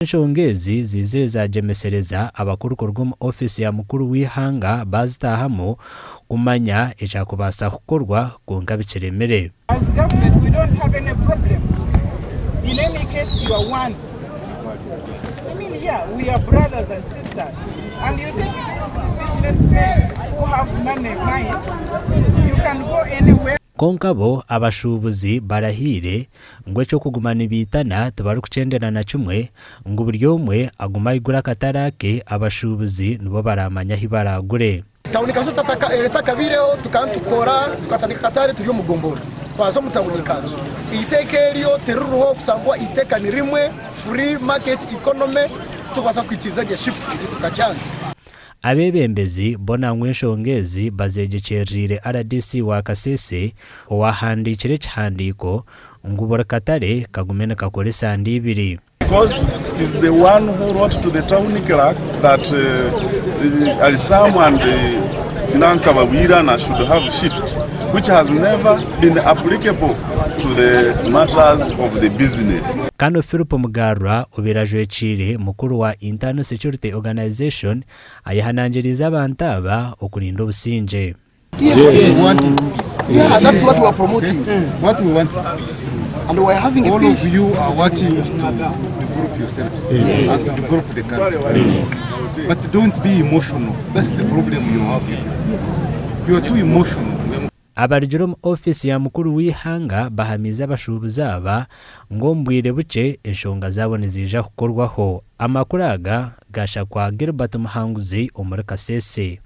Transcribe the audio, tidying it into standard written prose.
Enshonga ezi ziizire zaagyemesereza abakuru kuruga omu ofiisi ya mukuru w'eihanga baazitaahamu kumanya ekyakubaasa kukorwa kwonka bikiremire. As government we don't have any problem in any case you are one I mean yeah we are brothers and sisters and you think these business men who have money mind you can go anywhere. Kwonka bo abashuubuzi barahiire ngu eky'okuguma nibaitana tibarikukyendera na kimwe, ngu buri omwe agume aigure akatare ake abashuubuzi nibo baraamanye ahi baraagure. Tawuni Kanso etakabaireho tukaba nitukora tukatandika akatare turi omu gomborora twaza omu tawuni kanso. Eiteeka eryo tiririho kusangwa eiteeka ni rimwe, free market economy, titukubaasa kwikiriza ebya shift egi tukakyanga. Abeebembezi bo nangwa enshonga ezi bazeegyekyereire rdc wa Kasese owahandiikire ekihandiiko ngu buri katare kagume nikakora esande ibiri. Because he's the one who wrote to the town clerk that Alisam and Nanka Babwirana should have shift, which has never been applicable to the matters of the business. Kano Philip Mugarura obaire ajwekiire mukuru wa Internal Security Organisation ayehanangiriize abantu aba okurinda obusingye. Abarugire omu ofiisi ya mukuru w'eihanga bahamiize abashuubuzi aba ngu omu bwire bukye enshonga zaabo niziija kukorwaho. Amakuru aga gaashakwa Gilbert Muhanguzi omuri Kasese.